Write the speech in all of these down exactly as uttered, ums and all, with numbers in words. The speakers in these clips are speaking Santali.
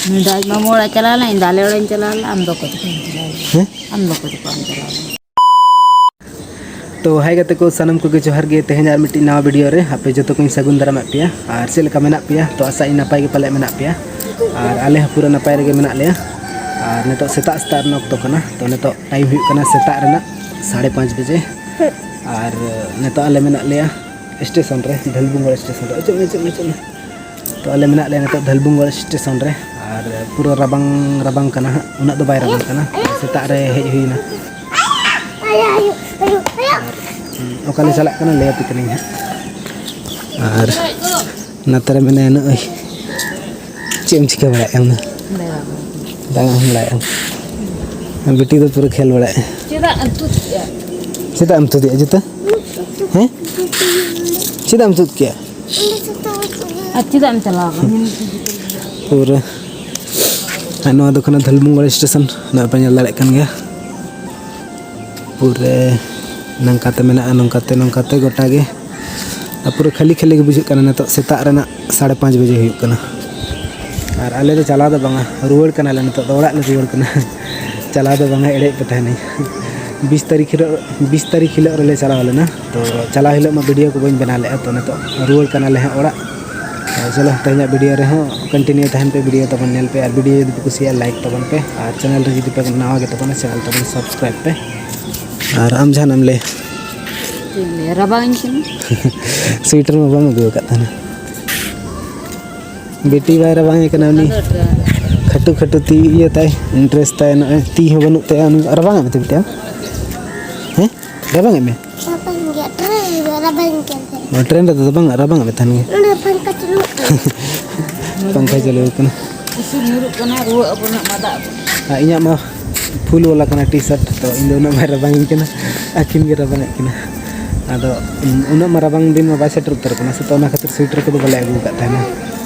ᱱᱩᱭ ᱫᱚ ᱟᱡ ᱢᱟᱢᱩ ᱚᱲᱟᱜ ᱪᱟᱞᱟᱣ ᱞᱮᱱᱟ, ᱤᱧ ᱫᱚ ᱟᱞᱮ ᱚᱲᱟᱜ ᱤᱧ ᱪᱟᱞᱟᱣ ᱞᱮᱱᱟ, ᱟᱢ ᱫᱚ ᱚᱠᱚᱭ ᱛᱮᱠᱚ ᱪᱟᱞᱟᱣ ᱞᱮᱱᱟ? ᱦᱮᱸ? ᱟᱢ ᱫᱚ ᱚᱠᱚᱭ ᱛᱮᱠᱚ ᱟᱢ ᱪᱟᱞᱟᱣ ᱞᱮᱱᱟ? ᱛᱚ ᱦᱟᱭ ᱜᱟᱛᱮ ᱠᱚ, ᱥᱟᱱᱟᱢ ᱠᱚᱜᱮ ᱡᱚᱦᱟᱨ ᱜᱮ᱾ ᱛᱮᱦᱮᱧ ᱟᱨ ᱢᱤᱫᱴᱤᱡ ᱱᱟᱣᱟ ᱵᱷᱤᱰᱤᱭᱳ ᱨᱮ ᱟᱯᱮ ᱡᱚᱛᱚ ᱠᱚᱧ ᱥᱟᱹᱜᱩᱱ ᱫᱟᱨᱟᱢᱮᱫ ᱯᱮᱭᱟ᱾ ᱟᱨ ᱪᱮᱫ ᱞᱮᱠᱟ ᱢᱮᱱᱟᱜ ᱯᱮᱭᱟ? ᱛᱚ ᱟᱥᱟᱭᱟᱹᱧ ᱱᱟᱯᱟᱭ ᱜᱮ ᱯᱟᱞᱮ ᱢᱮᱱᱟᱜ ᱯᱮᱭᱟ᱾ ᱟᱨ ᱟᱞᱮ ᱦᱚᱸ ᱯᱩᱨᱟᱹ ᱱᱟᱯᱟᱭ ᱨᱮᱜᱮ ᱢᱮᱱᱟᱜ ᱞᱮᱭᱟ᱾ ᱟᱨ ᱱᱤᱛᱚᱜ ᱥᱮᱛᱟᱜ ᱥᱮᱛᱟᱜ ᱨᱮᱱᱟᱜ ᱚᱠᱛᱚ ᱠᱟᱱᱟ᱾ ᱛᱚ ᱱᱤᱛᱚᱜ ᱴᱟᱭᱤᱢ ᱦᱩᱭᱩᱜ ᱠᱟᱱᱟ ᱥᱮᱛᱟᱜ ᱨᱮᱱᱟᱜ ᱥᱟᱲᱮ ᱯᱟᱸᱪ ᱵᱟᱡᱮ᱾ ᱟᱨ ᱱᱤᱛᱚᱜ ᱟᱞᱮ ᱢᱮᱱᱟᱜ ᱞᱮᱭᱟ ᱥᱴᱮᱥᱚᱱ ᱨᱮ, ᱫᱷᱟᱹᱞᱵᱩᱝᱜᱚᱲ ᱥᱴᱮᱥᱚᱱ ᱨᱮ᱾ ᱚᱪᱚᱜ ᱢᱮ, ᱚᱪᱚᱜ ᱢᱮ, ᱚᱪᱚᱜ ᱢᱮ᱾ ᱛᱚ ᱟᱞᱮ ᱢᱮᱱᱟᱜ ᱞᱮᱭᱟ ᱱᱤᱛᱚᱜ ᱫᱷᱟᱹᱞᱵᱩᱝᱜᱚᱲ ᱥᱴᱮᱥᱚᱱ ᱨᱮ᱾ ᱟᱨ ᱯᱩᱨᱟᱹ ᱨᱟᱵᱟᱝ, ᱨᱟᱵᱟᱝ ᱠᱟᱱᱟ ᱦᱟᱸᱜ, ᱩᱱᱟᱹᱜ ᱫᱚ ᱵᱟᱭ ᱨᱟᱵᱟᱝ ᱠᱟᱱᱟ᱾ ᱥᱮᱛᱟᱜ ᱨᱮ ᱦᱮᱡ ᱦᱩᱭᱱᱟ᱾ ᱟᱨ, ᱩᱸ, ᱚᱠᱟ ᱞᱮ ᱪᱟᱞᱟᱜ ᱠᱟᱱᱟ ᱞᱟᱹᱭ ᱟᱯᱮ ᱠᱟᱹᱱᱟᱹᱧ ᱦᱟᱸᱜ᱾ ᱟᱨ ᱱᱚᱛᱮ ᱨᱮ ᱢᱮᱱᱟᱭᱟ ᱱᱚᱜᱼᱚᱭ᱾ ᱪᱮᱫ ᱮᱢ ᱪᱤᱠᱟᱹ ᱵᱟᱲᱟᱭᱮᱫ ᱠᱟᱱᱟ? ᱫᱟᱬᱟ ᱵᱟᱲᱟᱭ᱾ ᱫᱟᱬᱟ ᱦᱚᱸ ᱵᱟᱲᱟᱭᱮᱫ ᱠᱟᱱᱟ᱾ ᱟᱨ ᱵᱤᱴᱤ ᱫᱚ ᱯᱩᱨᱟᱹ ᱠᱷᱮᱞ ᱵᱟᱲᱟᱭᱮᱫ᱾ ᱪᱮᱫᱟᱜ ᱮᱢ ᱛᱩᱫ ᱠᱮᱜᱼᱟ? ᱪᱮᱫᱟᱜ ᱮᱢ ᱛᱩᱫᱮᱜᱼᱟ ᱡᱩᱛᱟᱹ? ᱦᱮᱸ? ᱪᱮᱫᱟᱜ ᱮᱢ ᱛᱩᱫ ᱠᱮᱜᱼᱟ? ᱟᱨ ᱪᱮᱫᱟᱜ ᱮᱢ ᱪᱟᱞᱟᱣ ᱠᱟᱱᱟ? ᱯᱩᱨᱟᱹ᱾ ᱟᱨ ᱱᱚᱣᱟ ᱫᱚ ᱠᱟᱱᱟ ᱫᱷᱟᱹᱞᱵᱩᱝᱜᱚᱲ ᱥᱴᱮᱥᱚᱱ, ᱱᱚᱜᱼᱚᱭ ᱯᱮ ᱧᱮᱞ ᱫᱟᱲᱮᱭᱟᱜ ᱠᱟᱱ ᱜᱮᱭᱟ᱾ ᱯᱩᱨᱟᱹ ᱱᱚᱝᱠᱟᱛᱮ ᱢᱮᱱᱟᱜᱼᱟ, ᱱᱚᱝᱠᱟᱛᱮ, ᱱᱚᱝᱠᱟᱛᱮ ᱜᱚᱴᱟ ᱜᱮ᱾ ᱟᱨ ᱯᱩᱨᱟᱹ ᱠᱷᱟᱹᱞᱤ ᱠᱷᱟᱹᱞᱤ ᱜᱮ ᱵᱩᱡᱷᱟᱹᱜ ᱠᱟᱱᱟ᱾ ᱱᱤᱛᱚᱜ ᱥᱮᱛᱟᱜ ᱨᱮᱱᱟᱜ ᱥᱟᱲᱮ ᱯᱟᱸᱪ ᱵᱟᱡᱮ ᱦᱩᱭᱩᱜ ᱠᱟᱱᱟ᱾ ᱟᱨ ᱟᱞᱮ ᱫᱚ ᱪᱟᱞᱟᱣ ᱫᱚ ᱵᱟᱝᱟ, ᱨᱩᱣᱟᱹᱲ ᱠᱟᱱᱟᱞᱮ ᱱᱤᱛᱚᱜ ᱫᱚ, ᱚᱲᱟᱜ ᱞᱮ ᱨᱩᱣᱟᱹᱲ ᱠᱟᱱᱟ᱾ ᱪᱟᱞᱟᱣ ᱫᱚ ᱵᱟᱝᱟ, ᱮᱲᱮᱭᱮᱫ ᱯᱮ ᱛᱟᱦᱮᱱᱟᱹᱧ᱾ ᱵᱤᱥ ᱛᱟᱹᱨᱤᱠᱷ ᱦᱤᱞᱳᱜ, ᱵᱤᱥ ᱛᱟᱹᱨᱤᱠᱷ ᱦᱤᱞᱳᱜ ᱨᱮᱞᱮ ᱪᱟᱞᱟᱣ ᱞᱮᱱᱟ᱾ ᱛᱚ ᱪᱟᱞᱟᱣ ᱦᱤᱞᱳᱜ ᱢᱟ ᱵᱷᱤᱰᱤᱭᱳ ᱠᱚ ᱵᱟᱹᱧ ᱵᱮᱱᱟᱣ ᱞᱮᱫᱼᱟ᱾ ᱛᱚ ᱱᱤᱛᱚᱜ ᱨᱩᱣᱟᱹᱲ ᱠᱟᱱᱟᱞᱮ ᱦᱟᱸᱜ ᱚᱲᱟᱜ᱾ ᱛᱚ ᱪᱚᱞᱚ, ᱛᱮᱦᱮᱧᱟᱜ ᱵᱷᱤᱰᱤᱭᱳ ᱨᱮᱦᱚᱸ ᱠᱚᱱᱴᱤᱱᱤᱭᱩ ᱛᱟᱦᱮᱱ ᱯᱮ, ᱵᱷᱤᱰᱤᱭᱳ ᱛᱟᱵᱚᱱ ᱧᱮᱞ ᱯᱮ᱾ ᱟᱨ ᱵᱷᱤᱰᱤᱭᱳ ᱡᱩᱫᱤ ᱯᱮ ᱠᱩᱥᱤᱭᱟᱜᱼᱟ, ᱞᱟᱭᱤᱠ ᱛᱟᱵᱚᱱ ᱯᱮ᱾ ᱟᱨ ᱪᱮᱱᱮᱞ ᱨᱮ ᱡᱩᱫᱤ ᱯᱮ ᱱᱟᱣᱟ ᱜᱮ ᱛᱟᱵᱚᱱᱟ, ᱪᱮᱱᱮᱞ ᱛᱟᱵᱚᱱ ᱥᱟᱵᱥᱠᱨᱟᱭᱤᱵᱽ ᱯᱮ᱾ ᱟᱨ ᱟᱢ ᱡᱟᱦᱟᱱᱟᱜ ᱮᱢ ᱞᱟᱹᱭᱟ? ᱪᱮᱫ ᱤᱧ ᱞᱟᱹᱭᱟ, ᱨᱟᱵᱟᱝ ᱤᱧ ᱠᱟᱱᱟ᱾ ᱥᱩᱭᱮᱴᱟᱨ ᱢᱟ ᱵᱟᱢ ᱟᱹᱜᱩ ᱟᱠᱟᱫ ᱛᱟᱦᱮᱱᱟ᱾ ᱵᱤᱴᱤ ᱵᱟᱭ ᱨᱟᱵᱟᱝ ᱮ ᱠᱟᱱᱟ ᱩᱱᱤ᱾ ᱠᱷᱟᱹᱴᱩ ᱠᱷᱟᱹᱴᱩ ᱛᱤ ᱤᱭᱟᱹ ᱛᱟᱭ, ᱰᱨᱮᱥ ᱛᱟᱭ, ᱱᱚᱜᱼᱚᱭ ᱛᱤ ᱦᱚᱸ ᱵᱟᱹᱱᱩᱜ ᱛᱟᱭᱟ᱾ ᱩᱱᱤ ᱨᱟᱵᱟᱝ ᱮᱫ ᱢᱮᱛᱮ ᱵᱤᱴᱤ ᱟᱢ? ᱦᱮᱸ? ᱨᱟᱵᱟᱝ ᱮᱫ ᱢᱮ? ᱨᱟᱵᱟᱝ ᱜᱮᱭᱟ, ᱴᱨᱮᱱ ᱨᱮ ᱨᱟᱵᱟᱝ ᱜᱮᱭᱟ᱾ ᱚ, ᱴᱨᱮᱱ ᱨᱮᱫᱚ ᱨᱟᱵᱟᱝ, ᱨᱟᱵᱟᱝ ᱮᱫ ᱢᱮ ᱛᱟᱦᱮᱱ ᱜᱮ᱾ ᱱᱚᱰᱮ ᱯᱟᱝᱠᱷᱟ ᱪᱟᱹᱞᱩᱜ ᱠᱟᱱᱟ᱾ ᱯᱟᱝᱠᱷᱟ ᱪᱟᱹᱞᱩ ᱠᱟᱱᱟ᱾ ᱩᱥᱩᱞ ᱧᱩᱨᱩᱜ ᱠᱟᱱᱟ, ᱨᱩᱣᱟᱹᱜ ᱟᱵᱚᱱ ᱦᱟᱸᱜ, ᱢᱟᱫᱟᱜ ᱟᱵᱚᱱ᱾ ᱟᱨ ᱤᱧᱟᱹᱜ ᱢᱟ ᱯᱷᱩᱞ ᱵᱟᱞᱟ ᱠᱟᱱᱟ ᱴᱤ ᱥᱟᱨᱴ, ᱛᱚ ᱤᱧ ᱫᱚ ᱩᱱᱟᱹᱜ ᱵᱟᱭ ᱨᱟᱵᱟᱝ ᱤᱧ ᱠᱟᱱᱟ, ᱟᱹᱠᱤᱱ ᱜᱮ ᱨᱟᱵᱟᱝ ᱮᱫ ᱠᱤᱱᱟ᱾ ᱟᱫᱚ ᱩᱱᱟᱹᱜ ᱢᱟ ᱨᱟᱵᱟᱝ ᱫᱤᱱ ᱢᱟ ᱵᱟᱭ ᱥᱮᱴᱮᱨ ᱩᱛᱟᱹᱨ ᱠᱟᱱᱟ ᱥᱮ, ᱛᱚ ᱚᱱᱟ ᱠᱷᱟᱹᱛᱤᱨ ᱥᱩᱭᱮᱴᱟᱨ ᱠᱚᱫᱚ ᱵᱟᱞᱮ ᱟᱹᱜᱩ ᱟᱠᱟᱫ ᱛᱟᱦᱮᱱᱟ᱾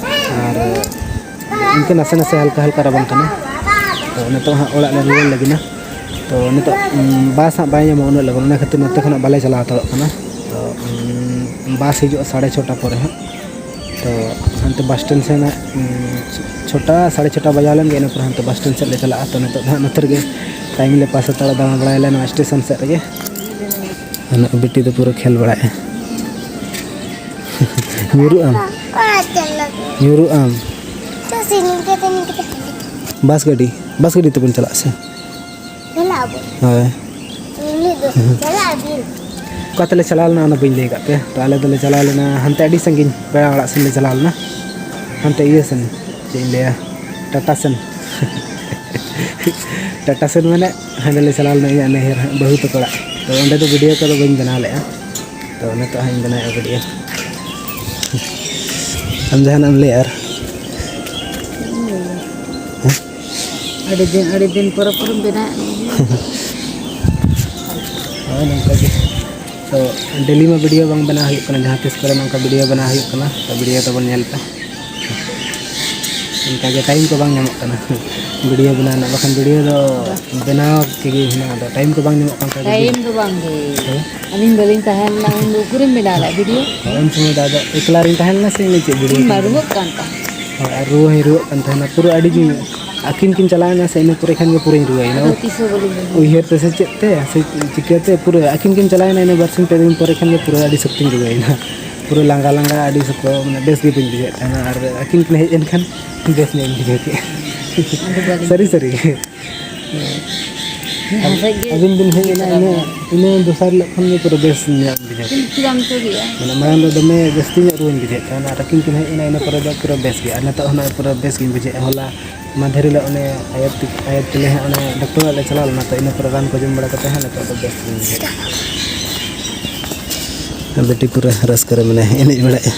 ᱟᱨ ᱤᱱᱠᱟᱹ ᱱᱟᱥᱮ ᱱᱟᱥᱮ ᱦᱟᱞᱠᱟ ᱦᱟᱞᱠᱟ ᱨᱟᱵᱟᱝ ᱠᱟᱱᱟ᱾ ᱛᱚ ᱱᱤᱛᱚᱜ ᱦᱟᱸᱜ ᱚᱲᱟᱜ ᱞᱮ ᱨᱩᱣᱟᱹᱲ ᱞᱟᱹᱜᱤᱫ ᱱᱟ᱾ ᱛᱚ ᱱᱤᱛᱚᱜ, ᱩᱢ, ᱵᱟᱥ ᱦᱟᱸᱜ ᱵᱟᱭ ᱧᱟᱢᱚᱜᱼᱟ ᱩᱱᱟᱹᱜ ᱞᱚᱜᱚᱱ, ᱚᱱᱟ ᱠᱷᱟᱹᱛᱤᱨ ᱱᱚᱛᱮ ᱠᱷᱚᱱᱟᱜ ᱵᱟᱞᱮ ᱪᱟᱞᱟᱣ ᱦᱟᱛᱟᱲᱚᱜ ᱠᱟᱱᱟ᱾ ᱛᱚ, ᱩᱢ, ᱵᱟᱥ ᱦᱤᱡᱩᱜᱼᱟ ᱥᱟᱲᱮ ᱪᱷᱚᱴᱟ ᱯᱚᱨᱮ ᱦᱟᱸᱜ᱾ ᱛᱚ ᱱᱚᱛᱮ ᱵᱟᱥ ᱥᱴᱮᱱᱰ ᱥᱮᱱ ᱦᱟᱸᱜ, ᱩᱸ, ᱪᱷᱚᱴᱟ, ᱥᱟᱲᱮ ᱪᱷᱚᱴᱟ ᱵᱟᱡᱟᱣ ᱞᱮᱱ ᱜᱮ, ᱤᱱᱟᱹ ᱯᱚᱨᱮ ᱦᱟᱱᱛᱮ ᱵᱟᱥ ᱥᱴᱮᱱᱰ ᱥᱮᱫ ᱞᱮ ᱪᱟᱞᱟᱜᱼᱟ᱾ ᱛᱚ, ᱱᱤᱛᱚᱜ ᱫᱚ ᱦᱟᱸᱜ ᱱᱚᱛᱮ ᱨᱮᱜᱮ ᱴᱟᱭᱤᱢ ᱞᱮ ᱯᱟᱥ ᱦᱟᱛᱟᱲᱟ, ᱫᱟᱬᱟ ᱵᱟᱲᱟᱭᱟᱞᱮ ᱱᱚᱣᱟ ᱥᱴᱮᱥᱚᱱ ᱥᱮᱫ ᱨᱮᱜᱮ᱾ ᱟᱨ ᱱᱩᱭ ᱵᱤᱴᱤ ᱫᱚ ᱯᱩᱨᱟᱹ ᱠᱷᱮᱞ ᱵᱟᱲᱟᱭᱮᱫᱼᱟᱭ᱾ ᱧᱩᱨᱩᱜ ᱟᱢ? ᱧᱩᱨᱩᱜ ᱟᱢ? ᱵᱟᱥ ᱜᱟᱹᱰᱤ, ᱵᱟᱥ ᱜᱟᱹᱰᱤ ᱛᱮᱵᱚᱱ ᱪᱟᱞᱟᱜᱼᱟ ᱥᱮ? ᱪᱟᱞᱟᱜ ᱟᱵᱚᱱ᱾ ᱦᱳᱭ᱾ ᱪᱟᱞᱟᱜ ᱟᱵᱚᱱ᱾ ᱚᱠᱟ ᱛᱮᱞᱮ ᱪᱟᱞᱟᱣ ᱞᱮᱱᱟ ᱚᱱᱟ ᱵᱟᱹᱧ ᱞᱟᱹᱭ ᱟᱠᱟᱫ ᱯᱮᱭᱟ᱾ ᱛᱚ, ᱟᱞᱮ ᱫᱚᱞᱮ ᱪᱟᱞᱟᱣ ᱞᱮᱱᱟ ᱦᱟᱱᱛᱮ ᱟᱹᱰᱤ ᱥᱟᱺᱜᱤᱧ, ᱯᱮᱲᱟ ᱚᱲᱟᱜ ᱥᱮᱱ ᱞᱮ ᱪᱟᱞᱟᱣ ᱞᱮᱱᱟ᱾ ᱦᱟᱱᱛᱮ ᱤᱭᱟᱹ ᱥᱮᱱ, ᱪᱮᱫ ᱤᱧ ᱞᱟᱹᱭᱟ, ᱴᱟᱴᱟ ᱥᱮᱱ᱾ ᱴᱟᱴᱟ ᱥᱮᱱ ᱢᱟᱱᱮ ᱦᱟᱸᱰᱮ ᱞᱮ ᱪᱟᱞᱟᱣ ᱞᱮᱱᱟ ᱤᱧᱟᱹᱜ ᱱᱟᱹᱭᱦᱟᱹᱨ ᱦᱟᱸᱜ, ᱵᱟᱹᱦᱩ ᱛᱟᱠᱚ ᱚᱲᱟᱜ᱾ ᱛᱚ, ᱚᱸᱰᱮ ᱫᱚ ᱵᱷᱤᱰᱤᱭᱳ ᱠᱚᱫᱚ ᱵᱟᱹᱧ ᱵᱮᱱᱟᱣ ᱞᱮᱫᱼᱟ᱾ ᱛᱚ, ᱱᱤᱛᱚᱜ ᱦᱟᱸᱜ ᱤᱧ ᱵᱮᱱᱟᱣᱮᱫᱼᱟ ᱵᱷᱤᱰᱤᱭᱳ᱾ ᱟᱢ ᱡᱟᱦᱟᱱᱟᱜ ᱮᱢ ᱞᱟᱹᱭᱟ ᱟᱨ? ᱦᱮᱸ? ᱟᱹᱰᱤ ᱫᱤᱱ, ᱟᱹᱰᱤ ᱫᱤᱱ ᱯᱚᱨᱮ ᱯᱚᱨᱮᱢ ᱵᱮᱱᱟᱣᱮᱫ᱾ ᱦᱳᱭ, ᱱᱚᱝᱠᱟ ᱜᱮ᱾ ᱛᱚ, ᱰᱮᱞᱤ ᱢᱟ ᱵᱷᱤᱰᱤᱭᱳ ᱵᱟᱝ ᱵᱮᱱᱟᱣ ᱦᱩᱭᱩᱜ ᱠᱟᱱᱟ, ᱡᱟᱦᱟᱸ ᱛᱤᱥ ᱠᱚᱨᱮ ᱱᱚᱝᱠᱟ ᱵᱷᱤᱰᱤᱭᱳ ᱵᱮᱱᱟᱣ ᱦᱩᱭᱩᱜ ᱠᱟᱱᱟ, ᱛᱚ, ᱵᱷᱤᱰᱤᱭᱳ ᱛᱟᱵᱚᱱ ᱧᱮᱞ ᱯᱮ᱾ ᱚᱱᱠᱟ ᱜᱮ ᱴᱟᱭᱤᱢ ᱠᱚ ᱵᱟᱝ ᱧᱟᱢᱚᱜ ᱠᱟᱱᱟ ᱵᱷᱤᱰᱤᱭᱳ ᱵᱮᱱᱟᱣ ᱨᱮᱱᱟᱜ, ᱵᱟᱠᱷᱟᱱ ᱵᱷᱤᱰᱤᱭᱳ ᱫᱚ ᱵᱮᱱᱟᱣ ᱛᱮᱜᱮ ᱦᱮᱱᱟᱜᱼᱟ, ᱟᱫᱚ ᱴᱟᱭᱤᱢ ᱠᱚ ᱵᱟᱝ ᱧᱟᱢᱚᱜ ᱠᱟᱱ ᱠᱷᱟᱡ ᱫᱚ ᱴᱟᱭᱤᱢ ᱫᱚ ᱵᱟᱝ ᱜᱮ᱾ ᱦᱮᱸ? ᱟᱹᱞᱤᱧ ᱵᱟᱹᱞᱤᱧ ᱛᱟᱦᱮᱸ ᱞᱮᱱᱟ, ᱩᱱ ᱫᱚ ᱩᱠᱩᱨᱮᱢ ᱵᱮᱱᱟᱣ ᱞᱮᱫ ᱵᱷᱤᱰᱤᱭᱳ? ᱦᱳᱭ, ᱩᱱ ᱥᱚᱢᱚᱭ ᱫᱚ ᱟᱫᱚ ᱮᱠᱞᱟ ᱨᱤᱧ ᱛᱟᱦᱮᱸ ᱞᱮᱱᱟ ᱥᱮ, ᱤᱧ ᱪᱮᱫ ᱵᱷᱤᱰᱤᱭᱳ ᱤᱧ ᱢᱟ ᱠᱚᱧ ᱵᱮᱱᱟᱣᱟ? ᱨᱩᱣᱟᱹᱜ ᱠᱟᱱ ᱛᱟᱦᱮᱸ᱾ ᱦᱳᱭ, ᱟᱨ ᱨᱩᱣᱟᱹ ᱦᱚᱸᱧ ᱨᱩᱣᱟᱹᱜ ᱠᱟᱱ ᱛᱟᱦᱮᱱᱟ, ᱯᱩᱨᱟᱹ ᱟᱹᱰᱤ ᱡᱳᱨ᱾ ᱟᱹᱠᱤᱱ ᱠᱤᱱ ᱪᱟᱞᱟᱣᱮᱱᱟ ᱥᱮ, ᱤᱱᱟᱹ ᱯᱚᱨᱮ ᱠᱷᱟᱱ ᱜᱮ ᱯᱩᱨᱟᱹᱧ ᱨᱩᱣᱟᱹᱭᱮᱱᱟ᱾ ᱟᱫᱚ ᱛᱤᱥ ᱦᱚᱸ ᱵᱟᱹᱞᱤᱧ ᱵᱮᱱᱟᱣᱟ᱾ ᱩᱭᱦᱟᱹᱨ ᱛᱮ ᱥᱮ ᱪᱮᱫ ᱛᱮ, ᱥᱮ ᱪᱤᱠᱟᱹᱛᱮ, ᱯᱩᱨᱟᱹ ᱟᱹᱠᱤᱱ ᱠᱤᱱ ᱪᱟᱞᱟᱣᱮᱱᱟ, ᱤᱱᱟᱹ ᱵᱟᱨᱥᱤᱧ ᱯᱮ ᱫᱤᱱ ᱯᱚᱨᱮ ᱠᱷᱟᱱ ᱜᱮ ᱯᱩᱨᱟᱹ ᱟᱹᱰᱤ ᱥᱚᱠᱛᱚᱧ ᱨᱩᱣᱟᱹᱭᱮᱱᱟ᱾ ᱯᱩᱨᱟᱹ ᱞᱟᱸᱜᱟ ᱞᱟᱸᱜᱟ, ᱟᱹᱰᱤ ᱥᱚᱠᱛᱚ, ᱢᱟᱱᱮ, ᱵᱮᱥ ᱜᱮ ᱵᱟᱹᱧ ᱵᱩᱡᱷᱟᱹᱣᱮᱫ ᱛᱟᱦᱮᱱᱟ, ᱟᱨ ᱟᱹᱠᱤᱱ ᱠᱤᱱ ᱦᱮᱡ ᱮᱱ ᱠᱷᱟᱱ ᱵᱮᱥ ᱧᱚᱜ ᱤᱧ ᱵᱩᱡᱷᱟᱹᱣ ᱠᱮᱫᱼᱟ᱾ ᱟᱫᱚ ᱵᱟᱹᱞᱤᱧ ᱥᱟᱹᱨᱤ, ᱥᱟᱹᱨᱤ ᱜᱮ᱾ ᱦᱮᱸ, ᱦᱮᱸ, ᱟᱹᱵᱤᱱ ᱵᱤᱱ ᱦᱮᱡ ᱮᱱᱟ, ᱤᱱᱟᱹ, ᱤᱱᱟᱹ ᱫᱚᱥᱟᱨ ᱦᱤᱞᱳᱜ ᱠᱷᱚᱱ ᱜᱮ ᱯᱩᱨᱟᱹ ᱵᱮᱥ ᱧᱚᱜ ᱵᱩᱡᱷᱟᱹᱣ ᱠᱮᱫᱟ᱾ ᱪᱮᱫᱟᱜ ᱮᱢ ᱪᱚ ᱠᱮᱫᱼᱟ? ᱢᱟᱱᱮ, ᱢᱟᱲᱟᱝ ᱫᱚ ᱫᱚᱢᱮ ᱡᱟᱹᱥᱛᱤ ᱧᱚᱜ ᱨᱩᱣᱟᱹᱧ ᱵᱩᱡᱷᱟᱹᱣᱮᱫ ᱛᱟᱦᱮᱱᱟ, ᱟᱨ ᱟᱹᱠᱤᱱ ᱠᱤᱱ ᱦᱮᱡ ᱮᱱᱟ, ᱤᱱᱟᱹ ᱯᱚᱨᱮ ᱫᱚ ᱯᱩᱨᱟᱹ ᱵᱮᱥ ᱜᱮ᱾ ᱟᱨ ᱱᱤᱛᱚᱜ ᱦᱚᱸ ᱱᱚᱜᱼᱚᱭ ᱯᱩᱨᱟᱹ ᱵᱮᱥ ᱜᱤᱧ ᱵᱩᱡᱷᱟᱹᱣᱮᱫᱼᱟ᱾ ᱦᱚᱞᱟ ᱢᱟᱫᱷᱮᱨ ᱦᱤᱞᱳᱜ ᱚᱱᱮ ᱟᱭᱳ ᱛᱤ-, ᱟᱭᱳ ᱛᱟᱞᱮ ᱦᱟᱸᱜ ᱚᱱᱮ ᱰᱟᱠᱛᱚᱨ ᱚᱲᱟᱜ ᱞᱮ ᱪᱟᱞᱟᱣ ᱞᱮᱱᱟ, ᱛᱚ, ᱤᱱᱟᱹ ᱯᱚᱨᱮ ᱨᱟᱱ ᱠᱚ ᱡᱚᱢ ᱵᱟᱲᱟ ᱠᱟᱛᱮ ᱦᱟᱸᱜ ᱱᱤᱛᱚᱜ ᱫᱚ ᱵᱮᱥ ᱜᱤᱧ ᱵᱩᱡᱷᱟᱹᱣᱮᱫᱼᱟ᱾ ᱵᱤᱴᱤ ᱯᱩᱨᱟᱹ ᱨᱟᱹᱥᱠᱟᱹ ᱨᱮ ᱢᱮᱱᱟᱭᱟ, ᱮᱱᱮᱡ ᱵᱟᱲᱟᱭᱮᱫᱼᱟ᱾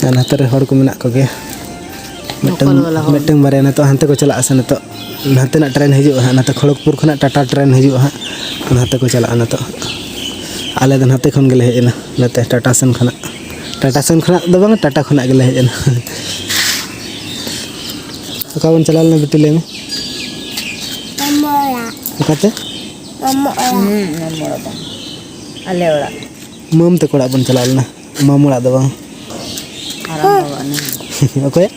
ᱟᱨ ᱱᱚᱛᱮ ᱨᱮ ᱦᱚᱲ ᱠᱚ ᱢᱮᱱᱟᱜ ᱠᱚᱜᱮᱭᱟ᱾ ᱢᱤᱫᱴᱟᱝ, ᱞᱳᱠᱟᱞ ᱵᱟᱞᱟ ᱦᱚᱲ᱾ ᱢᱤᱫᱴᱟᱝ ᱵᱟᱨᱭᱟ ᱱᱤᱛᱚᱜ ᱦᱟᱱᱛᱮ ᱠᱚ ᱪᱟᱞᱟᱜᱼᱟ ᱥᱮ, ᱱᱤᱛᱚᱜ ᱦᱟᱱᱛᱮᱱᱟᱜ ᱴᱨᱮᱱ ᱦᱤᱡᱩᱜᱼᱟ ᱦᱟᱸᱜ, ᱱᱟᱛᱮ ᱠᱷᱚᱲᱚᱜᱽᱯᱩᱨ ᱠᱷᱚᱱᱟᱜ ᱴᱟᱴᱟ ᱴᱨᱮᱱ ᱦᱤᱡᱩᱜᱼᱟ ᱦᱟᱸᱜ, ᱱᱟᱛᱮ ᱠᱚ ᱪᱟᱞᱟᱜᱼᱟ ᱱᱤᱛᱚᱜ᱾ ᱟᱞᱮ ᱫᱚ ᱱᱟᱛᱮ ᱠᱷᱚᱱ ᱜᱮᱞᱮ ᱦᱮᱡ ᱮᱱᱟ, ᱱᱚᱛᱮ ᱴᱟᱴᱟ ᱥᱮᱱ ᱠᱷᱚᱱᱟᱜ᱾ ᱴᱟᱴᱟ ᱥᱮᱱ ᱠᱷᱚᱱᱟᱜ ᱫᱚ ᱵᱟᱝᱟ, ᱴᱟᱴᱟ ᱠᱷᱚᱱᱟᱜ ᱜᱮᱞᱮ ᱦᱮᱡ ᱮᱱᱟ᱾ ᱚᱠᱟ ᱵᱚᱱ ᱪᱟᱞᱟᱣ ᱞᱮᱱᱟ ᱵᱤᱴᱤ, ᱞᱟᱹᱭ ᱢᱮ? ᱢᱟᱢᱟ ᱚᱲᱟᱜ᱾ ᱚᱠᱟᱛᱮ? ᱢᱟᱢᱟ ᱚᱲᱟᱜ᱾ ᱦᱩᱸ, ᱢᱟᱢᱟ ᱚᱲᱟᱜ ᱵᱟᱝ, ᱟᱞᱮ ᱚᱲᱟᱜ᱾ ᱢᱟᱹᱢ ᱛᱟᱠᱚ ᱚᱲᱟᱜ ᱵᱚᱱ ᱪᱟᱞᱟᱣ ᱞᱮᱱᱟ᱾ ᱢᱟᱢᱚ ᱚᱲᱟᱜ ᱫᱚ ᱵᱟᱝ᱾ ᱟᱨ ᱟᱢ ᱵᱟᱵᱟ ᱱᱩᱭ? ᱚᱠᱚᱭ?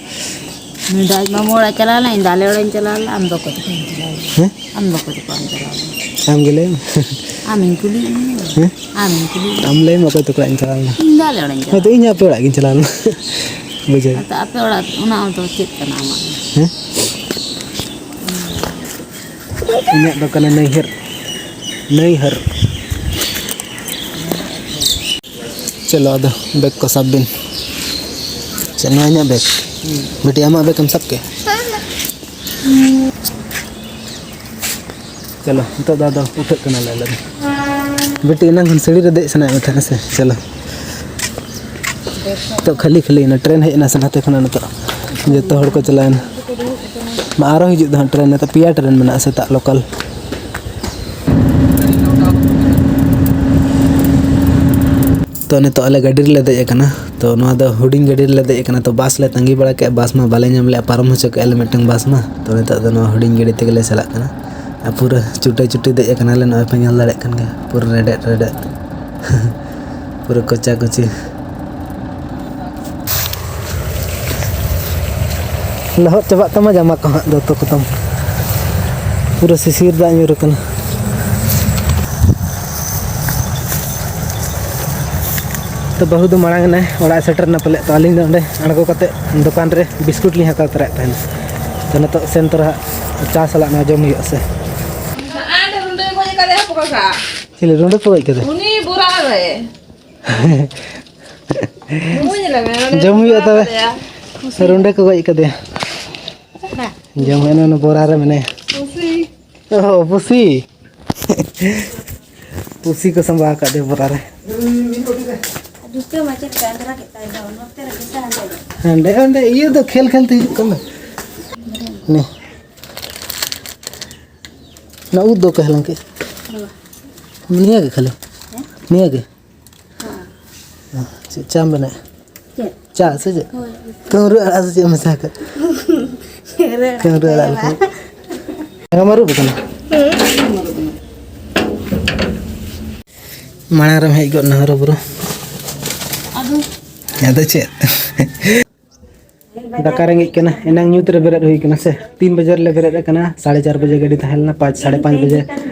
ᱱᱩᱭ ᱫᱚ ᱟᱡ ᱢᱟᱢᱚ ᱚᱲᱟᱜ ᱪᱟᱞᱟᱣ ᱞᱮᱱᱟ, ᱤᱧ ᱫᱚ ᱟᱞᱮ ᱚᱲᱟᱜ ᱤᱧ ᱪᱟᱞᱟᱣ ᱞᱮᱱᱟ, ᱟᱢ ᱫᱚ ᱚᱠᱚᱭ ᱛᱟᱠᱚ ᱚᱲᱟᱜ ᱮᱢ ᱪᱟᱞᱟᱣ ᱞᱮᱱᱟ? ᱦᱮᱸ? ᱟᱢ ᱫᱚ ᱚᱠᱚᱭ ᱛᱟᱠᱚ ᱚᱲᱟᱜ ᱮᱢ ᱪᱟᱞᱟᱣ ᱞᱮᱱᱟ? ᱟᱢ ᱜᱮ ᱞᱟᱹᱭ ᱢᱮ᱾ ᱟᱢᱤᱧ ᱠᱩᱞᱤᱭᱮᱫ ᱢᱮᱭᱟ᱾ ᱦᱮᱸ? ᱟᱢᱤᱧ ᱠᱩᱞᱤᱭᱮᱫ ᱢᱮᱭᱟ᱾ ᱟᱢ ᱞᱟᱹᱭ ᱢᱮ ᱚᱠᱚᱭ ᱛᱟᱠᱚ ᱚᱲᱟᱜ ᱤᱧ ᱪᱟᱞᱟᱣ ᱞᱮᱱᱟ᱾ ᱤᱧ ᱫᱚ ᱟᱞᱮ ᱚᱲᱟᱜ ᱤᱧ ᱪᱟᱞᱟᱣ ᱦᱳᱭᱛᱳ ᱞᱮᱱᱟ᱾ ᱤᱧ ᱦᱚᱸ ᱟᱯᱮ ᱚᱲᱟᱜ ᱜᱤᱧ ᱪᱟᱞᱟᱣ ᱞᱮᱱᱟ᱾ ᱵᱩᱡᱷᱟᱹᱣ᱾ ᱟᱫᱚ ᱟᱯᱮ ᱚᱲᱟᱜ ᱚᱱᱟ ᱚᱲᱟᱜ ᱫᱚ ᱪᱮᱫ ᱠᱟᱱᱟ ᱟᱢᱟᱜ ᱫᱚ? ᱦᱮᱸ? ᱤᱧᱟᱹᱜ ᱫᱚ ᱠᱟᱱᱟ ᱱᱟᱹᱭᱦᱟᱹᱨ᱾ ᱱᱟᱹᱭᱦᱟᱹᱨ᱾ ᱪᱚᱞᱚ, ᱟᱫᱚ ᱵᱮᱜᱽ ᱠᱚ ᱥᱟᱵ ᱵᱤᱱ᱾ ᱪᱮᱫ, ᱱᱚᱣᱟ ᱤᱧᱟᱹᱜ ᱵᱮᱜᱽ? ᱵᱤᱴᱤ, ᱟᱢᱟᱜ ᱵᱮᱜᱽ ᱮᱢ ᱥᱟᱵ ᱠᱮᱫ? ᱪᱚᱞᱚ, ᱱᱤᱛᱚᱜ ᱫᱚ ᱟᱫᱚ ᱩᱴᱷᱟᱹᱜ ᱠᱟᱱᱟᱞᱮ ᱟᱞᱮ ᱫᱚ᱾ ᱵᱤᱴᱤ, ᱮᱱᱟᱝ ᱠᱷᱚᱱ ᱥᱤᱲᱤ ᱨᱮ ᱫᱮᱡ ᱥᱟᱱᱟᱭᱮᱫ ᱢᱮ ᱛᱟᱦᱮᱸᱱᱟ ᱥᱮ? ᱪᱚᱞᱚ᱾ ᱱᱤᱛᱚᱜ ᱠᱷᱟᱹᱞᱤ ᱠᱷᱟᱹᱞᱤ ᱮᱱᱟ, ᱴᱨᱮᱱ ᱦᱮᱡ ᱮᱱᱟ ᱥᱮ ᱱᱟᱛᱮ ᱠᱷᱚᱱᱟᱜ ᱱᱤᱛᱚᱜ ᱡᱚᱛᱚ ᱦᱚᱲ ᱠᱚ ᱪᱟᱞᱟᱣᱮᱱᱟ᱾ ᱢᱟ, ᱟᱨᱚ ᱦᱤᱡᱩᱜ ᱫᱚ ᱦᱟᱸᱜ ᱴᱨᱮᱱ, ᱱᱤᱛᱚᱜ ᱯᱮᱭᱟ ᱴᱨᱮᱱ ᱢᱮᱱᱟᱜᱼᱟ ᱥᱮᱛᱟᱜ ᱞᱳᱠᱟᱞ᱾ ᱛᱚ, ᱱᱤᱛᱚᱜ ᱟᱞᱮ ᱜᱟᱹᱰᱤ ᱨᱮᱞᱮ ᱫᱮᱡ ᱟᱠᱟᱱᱟ᱾ ᱛᱚ, ᱱᱚᱣᱟ ᱫᱚ ᱦᱩᱰᱤᱧ ᱜᱟᱹᱰᱤ ᱨᱮᱞᱮ ᱫᱮᱡ ᱟᱠᱟᱱᱟ᱾ ᱛᱚ, ᱵᱟᱥ ᱞᱮ ᱛᱟᱺᱜᱤ ᱵᱟᱲᱟ ᱠᱮᱫᱼᱟ, ᱵᱟᱥ ᱢᱟ ᱵᱟᱞᱮ ᱧᱟᱢ ᱞᱮᱫᱼᱟ, ᱯᱟᱨᱚᱢ ᱦᱚᱪᱚ ᱠᱮᱫᱼᱟ ᱞᱮ ᱢᱤᱫᱴᱟᱝ ᱵᱟᱥ ᱢᱟ᱾ ᱛᱚ, ᱱᱤᱛᱚᱜ ᱫᱚ ᱱᱚᱣᱟ ᱦᱩᱰᱤᱧ ᱜᱟᱹᱰᱤ ᱛᱮᱜᱮᱞᱮ ᱪᱟᱞᱟᱜ ᱠᱟᱱᱟ᱾ ᱟᱨ ᱯᱩᱨᱟᱹ ᱪᱩᱴᱟᱹ ᱪᱩᱴᱤ ᱫᱮᱡ ᱟᱠᱟᱱᱟᱞᱮ, ᱱᱚᱜᱼᱚᱭ ᱯᱮ ᱧᱮᱞ ᱫᱟᱲᱮᱭᱟᱜ ᱠᱟᱱ ᱜᱮᱭᱟ, ᱯᱩᱨᱟᱹ ᱨᱮᱰᱮᱫ ᱨᱮᱰᱮᱫ᱾ ᱯᱩᱨᱟᱹ ᱠᱚᱪᱟ ᱠᱚᱪᱤ᱾ ᱞᱚᱦᱚᱫ ᱪᱟᱵᱟᱜ ᱛᱟᱢᱟ ᱡᱟᱢᱟ ᱠᱚ ᱦᱟᱸᱜ ᱫᱚᱛᱚ ᱠᱚᱛᱟᱢ᱾ ᱯᱩᱨᱟᱹ ᱥᱤᱥᱤᱨ ᱫᱟᱜ ᱧᱩᱨ ᱟᱠᱟᱱᱟ᱾ ᱛᱚ, ᱵᱟᱹᱦᱩ ᱫᱚ ᱢᱟᱲᱟᱝ ᱮᱱᱟᱭ, ᱚᱲᱟᱜ ᱮ ᱥᱮᱴᱮᱨ ᱮᱱᱟ ᱯᱟᱞᱮᱫ᱾ ᱛᱚ, ᱟᱹᱞᱤᱧ ᱫᱚ ᱚᱸᱰᱮ ᱟᱬᱜᱚ ᱠᱟᱛᱮ ᱫᱚᱠᱟᱱ ᱨᱮ ᱵᱤᱥᱠᱩᱴ ᱞᱤᱧ ᱦᱟᱛᱟᱣ ᱛᱚᱨᱟᱭᱮᱫ ᱛᱟᱦᱮᱱᱟ᱾ ᱛᱚ, ᱱᱤᱛᱚᱜ ᱥᱮᱱ ᱛᱚᱨᱟ ᱦᱟᱸᱜ ᱪᱟ ᱥᱟᱞᱟᱜ ᱱᱚᱣᱟ ᱡᱚᱢ ᱦᱩᱭᱩᱜᱼᱟ ᱥᱮ᱾ ᱟᱨ ᱨᱩᱸᱰᱟᱹ ᱠᱚ ᱪᱮᱫ ᱞᱮᱠᱟ ᱞᱮ ᱦᱟᱯᱚ ᱠᱟᱜᱼᱟ? ᱪᱤᱞᱤ ᱨᱩᱸᱰᱟᱹ ᱯᱮ ᱜᱚᱡ ᱠᱟᱫᱮ? ᱩᱱᱤ ᱵᱚᱨᱟ ᱨᱮ᱾ ᱡᱚᱢ ᱦᱩᱭᱩᱜᱼᱟ ᱛᱚᱵᱮ᱾ ᱨᱩᱸᱰᱟᱹ ᱠᱚ ᱜᱚᱡ ᱠᱟᱫᱮᱭᱟ᱾ ᱡᱚᱢ ᱦᱩᱭᱩᱜᱼᱟ, ᱚᱱᱟ ᱵᱚᱨᱟ ᱨᱮ ᱢᱮᱱᱟᱭᱟ᱾ ᱯᱩᱥᱤ᱾ ᱚ, ᱯᱩᱥᱤ᱾ ᱯᱩᱥᱤ ᱠᱚ ᱥᱟᱢᱵᱟᱣ ᱟᱠᱟᱫ ᱫᱮᱭᱟ ᱵᱚᱨᱟ ᱨᱮ᱾ ᱡᱩᱛᱟᱹ ᱢᱟ ᱪᱮᱫ ᱞᱮᱠᱟ ᱟᱸᱫᱽᱨᱟ ᱠᱮᱫ ᱛᱟᱭ ᱫᱚ, ᱱᱚᱛᱮ ᱨᱮ ᱫᱤᱥᱟᱹ ᱦᱟᱸᱫᱮ ᱧᱚᱜ᱾ ᱦᱟᱸᱰᱮ ᱦᱟᱸᱰᱮ ᱤᱭᱟᱹ ᱫᱚ ᱠᱷᱮᱞ ᱠᱷᱮᱞ ᱛᱮ ᱦᱤᱡᱩᱜ ᱠᱟᱱᱟ᱾ ᱱᱮ᱾ ᱚᱱᱟ ᱩᱫ ᱫᱚ ᱚᱠᱚᱭ ᱦᱟᱞᱟᱝ ᱠᱮᱫ? ᱱᱤᱭᱟᱹ ᱜᱮ ᱠᱷᱟᱹᱞᱤ? ᱦᱮᱸ? ᱱᱤᱭᱟᱹ ᱜᱮ? ᱦᱮᱸ᱾ ᱪᱮᱫ ᱪᱟᱢ ᱵᱮᱱᱟᱣ? ᱪᱮᱫ? ᱪᱟ ᱥᱮ ᱪᱮᱫ? ᱦᱳᱭ᱾ ᱠᱟᱹᱣᱨᱟᱹ ᱟᱲᱟᱜ ᱥᱮ ᱪᱮᱫ ᱢᱮᱥᱟ ᱠᱟᱜ? ᱠᱟᱹᱣᱨᱟᱹ ᱟᱲᱟᱜ ᱠᱟᱹᱣᱨᱟᱹ ᱟᱲᱟᱜ ᱞᱮᱠᱟ᱾ ᱞᱮᱠᱟ᱾ ᱮᱸᱜᱟᱢ ᱟᱹᱨᱩᱵ ᱟᱠᱟᱱᱟ? ᱦᱩᱸ᱾ ᱢᱟᱲᱟᱝ ᱨᱮᱢ ᱦᱮᱡ ᱜᱚᱫ ᱮᱱᱟ ᱦᱚᱨᱚ ᱵᱚᱨᱚ᱾ ᱟᱫᱚ ᱪᱮᱫ? ᱫᱟᱠᱟ ᱨᱮᱸᱜᱮᱡ ᱠᱟᱱᱟ, ᱮᱱᱟᱝ ᱧᱩᱛ ᱨᱮ ᱵᱮᱨᱮᱫ ᱦᱩᱭ ᱠᱟᱱᱟ ᱥᱮ᱾ ᱛᱤᱱ ᱵᱟᱡᱮ ᱨᱮᱞᱮ ᱵᱮᱨᱮᱫ ᱟᱠᱟᱱᱟ, ᱥᱟᱲᱮ ᱪᱟᱨ ᱵᱟᱡᱮ ᱜᱟᱹᱰᱤ ᱛᱟᱦᱮᱸ ᱞᱮᱱᱟ, ᱯᱟᱸᱪ, ᱥᱟᱲᱮ ᱯᱟᱸᱪ ᱵᱟᱡᱮ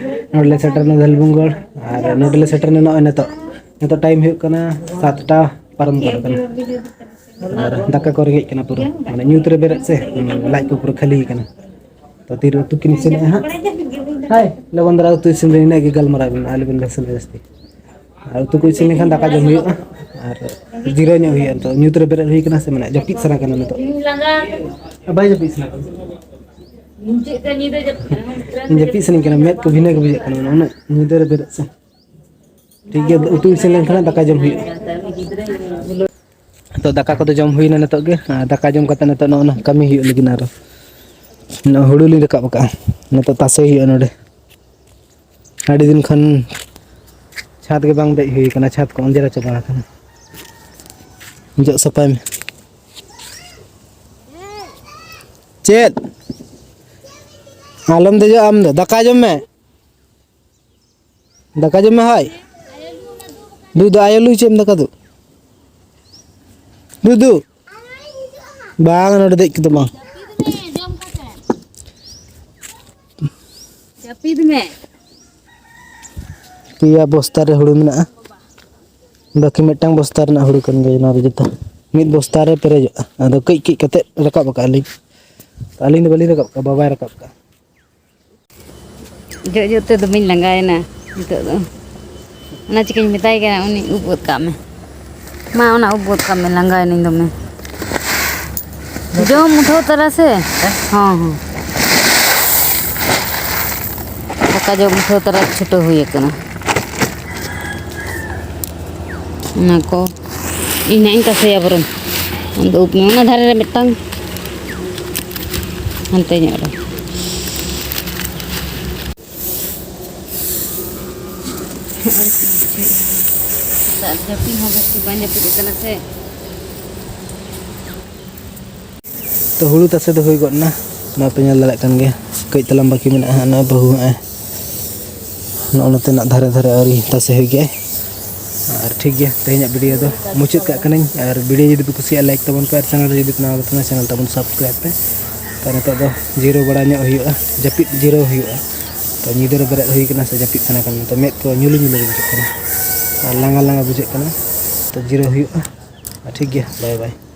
ᱱᱚᱰᱮ ᱞᱮ ᱥᱮᱴᱮᱨ ᱮᱱᱟ ᱫᱷᱟᱞᱵᱷᱩᱝᱜᱚᱲ᱾ ᱟᱨ ᱱᱚᱰᱮ ᱞᱮ ᱥᱮᱴᱮᱨ ᱮᱱᱟ ᱱᱚᱜᱼᱚᱭ ᱱᱤᱛᱚᱜ᱾ ᱱᱤᱛᱚᱜ ᱴᱟᱭᱤᱢ ᱦᱩᱭᱩᱜ ᱠᱟᱱᱟ ᱥᱟᱛᱴᱟ ᱯᱟᱨᱚᱢ ᱜᱚᱫ ᱟᱠᱟᱱᱟ᱾ ᱟᱨ ᱫᱟᱠᱟ ᱠᱚ ᱨᱮᱸᱜᱮᱡ ᱠᱟᱱᱟ ᱯᱩᱨᱟᱹ, ᱢᱟᱱᱮ ᱧᱩᱛ ᱨᱮ ᱵᱮᱨᱮᱫ ᱥᱮ, ᱞᱟᱡ ᱠᱚ ᱯᱩᱨᱟᱹ ᱠᱷᱟᱹᱞᱤ ᱠᱟᱱᱟ᱾ ᱛᱚ ᱛᱤᱨᱮ ᱩᱛᱩ ᱠᱤᱱ ᱤᱥᱤᱱᱮᱫᱼᱟ ᱦᱟᱸᱜ᱾ ᱦᱟᱭ, ᱞᱚᱜᱚᱱ ᱫᱷᱟᱨᱟ ᱩᱛᱩ ᱤᱥᱤᱱ ᱨᱮ ᱤᱱᱟᱹᱜ ᱜᱮ ᱜᱟᱞᱢᱟᱨᱟᱣ ᱵᱮᱱ, ᱟᱞᱚᱵᱮᱱ ᱵᱷᱟᱥᱚᱱᱟ ᱡᱟᱹᱥᱛᱤ᱾ ᱟᱨ ᱩᱛᱩ ᱠᱚ ᱤᱥᱤᱱ ᱞᱮᱱᱠᱷᱟᱱ ᱫᱟᱠᱟ ᱡᱚᱢ ᱦᱩᱭᱩᱜᱼᱟ᱾ ᱟᱨ ᱡᱤᱨᱟᱹᱣ ᱧᱚᱜ ᱦᱩᱭᱩᱜᱼᱟ᱾ ᱱᱤᱛᱚᱜ ᱧᱩᱛ ᱨᱮ ᱵᱮᱨᱮᱫ ᱦᱩᱭ ᱠᱟᱱᱟ ᱥᱮ, ᱢᱟᱱᱮ ᱡᱟᱹᱯᱤᱫ ᱥᱟᱱᱟ ᱠᱟᱱᱟ ᱱᱤᱛᱚᱜ᱾ ᱵᱟᱭ ᱡᱟᱹᱯᱤᱫ ᱥᱟᱱᱟ ᱠᱟᱱᱟ᱾ ᱤᱧ ᱡᱟᱹᱯᱤᱫ ᱥᱟᱱᱟᱧ ᱠᱟᱱᱟ, ᱢᱮᱫ ᱠᱚ ᱵᱷᱤᱱᱟᱹ ᱜᱮ ᱵᱩᱡᱷᱟᱹᱜ ᱠᱟᱱᱟ, ᱢᱟᱱᱮ ᱩᱱᱟᱹᱜ ᱧᱤᱫᱟᱹ ᱨᱮ ᱵᱮᱨᱮᱫ ᱥᱮ᱾ ᱴᱷᱤᱠ ᱜᱮᱭᱟ, ᱩᱛᱩ ᱤᱥᱤᱱ ᱞᱮᱱᱠᱷᱟᱱ ᱫᱟᱠᱟ ᱡᱚᱢ ᱦᱩᱭᱩᱜᱼᱟ᱾ ᱛᱚ ᱫᱟᱠᱟ ᱠᱚᱫᱚ ᱡᱚᱢ ᱦᱩᱭᱱᱟ ᱱᱤᱛᱚᱜ ᱜᱮ᱾ ᱟᱨ ᱫᱟᱠᱟ ᱡᱚᱢ ᱠᱟᱛᱮ ᱱᱤᱛᱚᱜ ᱱᱚᱜᱼᱚ ᱱᱟ ᱠᱟᱹᱢᱤ ᱦᱩᱭᱩᱜ ᱞᱟᱹᱜᱤᱫ ᱟᱨᱚ᱾ ᱱᱚᱜᱼᱚᱭ ᱦᱩᱲᱩ ᱞᱤᱧ ᱨᱟᱠᱟᱵ ᱟᱠᱟᱫᱼᱟ, ᱱᱤᱛᱚᱜ ᱛᱟᱥᱮ ᱦᱩᱭᱩᱜᱼᱟ ᱱᱚᱰᱮ᱾ ᱟᱹᱰᱤ ᱫᱤᱱ ᱠᱷᱚᱱ ᱪᱷᱟᱫᱽ ᱜᱮ ᱵᱟᱝ ᱫᱮᱡ ᱦᱩᱭ ᱠᱟᱱᱟ, ᱪᱷᱟᱫᱽ ᱠᱚ ᱚᱸᱡᱮᱨᱟ ᱪᱟᱵᱟ ᱟᱠᱟᱱᱟ᱾ ᱡᱚᱜ ᱥᱟᱯᱷᱟᱭ ᱢᱮ᱾ ᱪᱮᱫ? ᱟᱞᱚᱢ ᱫᱮᱡᱚᱜᱼᱟ ᱟᱢ ᱫᱚ, ᱫᱟᱠᱟ ᱡᱚᱢ ᱢᱮ᱾ ᱫᱟᱠᱟ ᱡᱚᱢ ᱢᱮ ᱦᱟᱭ᱾ ᱫᱩ ᱫᱩ, ᱟᱭᱳ ᱞᱩᱭ ᱪᱮᱫ ᱮᱢ ᱫᱟᱠᱟ ᱫᱩ? ᱫᱩ ᱫᱩ᱾ ᱵᱟᱝ, ᱱᱚᱰᱮ ᱫᱮᱡ ᱠᱟᱛᱮ ᱵᱟᱝ᱾ ᱡᱟᱹᱯᱤᱫ ᱢᱮ᱾ ᱯᱮᱭᱟ ᱵᱚᱥᱛᱟ ᱨᱮ ᱦᱩᱲᱩ ᱢᱮᱱᱟᱜᱼᱟ᱾ ᱵᱟᱹᱠᱤ ᱢᱤᱫᱴᱟᱝ ᱵᱚᱥᱛᱟ ᱨᱮᱱᱟᱜ ᱦᱩᱲᱩ ᱠᱟᱱ ᱜᱮᱭᱟ ᱱᱚᱣᱟ ᱫᱚ ᱡᱚᱛᱚ᱾ ᱢᱤᱫ ᱵᱚᱥᱛᱟ ᱨᱮ ᱯᱮᱨᱮᱡᱚᱜᱼᱟ᱾ ᱟᱫᱚ ᱠᱟᱹᱡ ᱠᱟᱹᱡ ᱠᱟᱛᱮ ᱨᱟᱠᱟᱵ ᱟᱠᱟᱫᱼᱟ ᱞᱤᱧ᱾ ᱟᱹᱞᱤᱧ ᱫᱚ ᱵᱟᱹᱞᱤᱧ ᱨᱟᱠᱟᱵ ᱠᱟᱜᱼᱟ, ᱵᱟᱵᱟᱭ ᱨᱟᱠᱟᱵ ᱠᱟᱜᱼᱟ᱾ ᱡᱚᱜ ᱡᱚᱜ ᱛᱮ ᱫᱚᱢᱮᱧ ᱞᱟᱸᱜᱟᱭᱮᱱᱟ ᱱᱤᱛᱚᱜ ᱫᱚ᱾ ᱚᱱᱟ ᱪᱤᱠᱟᱹᱧ ᱢᱮᱛᱟᱭ ᱠᱟᱱᱟ, ᱩᱱᱤ ᱩᱵ ᱜᱚᱫ ᱠᱟᱜ ᱢᱮ᱾ ᱢᱟ, ᱚᱱᱟ ᱩᱵ ᱜᱚᱫ ᱠᱟᱜ ᱢᱮ, ᱞᱟᱸᱜᱟᱭᱮᱱᱟᱹᱧ ᱫᱚᱢᱮ᱾ ᱡᱚᱢ ᱩᱴᱷᱟᱹᱣ ᱛᱚᱨᱟ ᱥᱮ᱾ ᱦᱚᱸ, ᱦᱚᱸ᱾ ᱫᱟᱠᱟ ᱡᱚᱢ ᱩᱴᱷᱟᱹᱣ ᱛᱚᱨᱟ ᱪᱷᱩᱴᱟᱹᱣ ᱦᱩᱭ ᱟᱠᱟᱱᱟ᱾ ᱚᱱᱟ ᱠᱚ ᱤᱧ ᱦᱟᱸᱜ ᱤᱧ ᱛᱟᱥᱮᱭᱟ ᱵᱚᱨᱚᱝ᱾ ᱟᱢ ᱫᱚ ᱩᱵ ᱢᱮ ᱚᱱᱟ ᱫᱷᱟᱨᱮ ᱨᱮ ᱢᱤᱫᱴᱟᱝ, ᱦᱟᱱᱛᱮ ᱧᱚᱜ ᱨᱮ᱾ ᱟᱨ ᱡᱟᱹᱯᱤᱫ ᱦᱚᱸ ᱵᱮᱥ ᱴᱷᱤᱠ ᱵᱟᱝ ᱡᱟᱹᱯᱤᱫ ᱠᱟᱱᱟ ᱥᱮ᱾ ᱛᱚ, ᱦᱩᱲᱩ ᱛᱟᱥᱮ ᱫᱚ ᱦᱩᱭ ᱜᱚᱫ ᱮᱱᱟ᱾ ᱱᱚᱣᱟ ᱯᱮ ᱧᱮᱞ ᱫᱟᱲᱮᱭᱟᱜ ᱠᱟᱱ ᱜᱮᱭᱟ, ᱠᱟᱹᱡ ᱛᱟᱞᱟᱝ ᱵᱟᱹᱠᱤ ᱢᱮᱱᱟᱜᱼᱟ ᱦᱟᱸᱜ᱾ ᱱᱚᱜᱼᱚᱭ ᱵᱟᱹᱦᱩ ᱦᱟᱸᱜ ᱮ ᱱᱚᱜᱼᱚ ᱱᱚᱛᱮᱱᱟᱜ ᱫᱷᱟᱨᱮ ᱫᱷᱟᱨᱮ ᱟᱹᱣᱨᱤ ᱛᱟᱥᱮ ᱦᱩᱭ ᱠᱮᱜᱼᱟᱭ᱾ ᱴᱷᱤᱠ ᱜᱮᱭᱟ, ᱛᱮᱦᱮᱧᱟᱜ ᱵᱷᱤᱰᱤᱭᱳ ᱫᱚ ᱢᱩᱪᱟᱹᱫ ᱠᱟᱜ ᱠᱟᱹᱱᱟᱹᱧ᱾ ᱟᱨ ᱵᱷᱤᱰᱤᱭᱳ ᱡᱩᱫᱤ ᱯᱮ ᱠᱩᱥᱤᱭᱟᱜᱼᱟ, ᱞᱟᱭᱤᱠ ᱛᱟᱵᱚᱱ ᱯᱮ, ᱟᱨ ᱪᱮᱱᱮᱞ ᱨᱮ ᱡᱩᱫᱤ ᱯᱮ ᱱᱟᱣᱟ ᱜᱮ ᱛᱟᱵᱚᱱᱟ, ᱪᱮᱱᱮᱞ ᱛᱟᱵᱚᱱ ᱥᱟᱵᱥᱠᱨᱟᱭᱤᱵᱽ ᱯᱮ᱾ ᱛᱚ ᱱᱤᱛᱚᱜ ᱫᱚ ᱡᱤᱨᱟᱹᱣ ᱵᱟᱲᱟ ᱧᱚᱜ ᱦᱩᱭᱩᱜᱼᱟ, ᱡᱟᱹᱯᱤᱫ ᱡᱤᱨᱟᱹᱣ ᱦᱩᱭᱩᱜᱼᱟ᱾ ᱛᱚ ᱧᱤᱫᱟᱹ ᱨᱮ ᱵᱮᱨᱮᱫ ᱦᱩᱭ ᱠᱟᱱᱟ ᱥᱮ ᱡᱟᱹᱯᱤᱫ ᱥᱟᱱᱟ ᱠᱟᱱᱟ, ᱛᱚ ᱢᱮᱫ ᱠᱚ ᱧᱩᱞᱩ ᱧᱩᱞᱩ ᱜᱮ ᱵᱩᱡᱷᱟᱹᱜ ᱠᱟᱱᱟ ᱟᱨ ᱞᱟᱸᱜᱟ ᱞᱟᱸᱜᱟ ᱵᱩᱡᱷᱟᱹᱜ ᱠᱟᱱᱟ᱾ ᱛᱚ ᱡᱤᱨᱟᱹᱣ ᱦᱩᱭᱩᱜᱼᱟ᱾ ᱴᱷᱤᱠ ᱜᱮᱭᱟ, ᱵᱟᱭ ᱵᱟᱭ᱾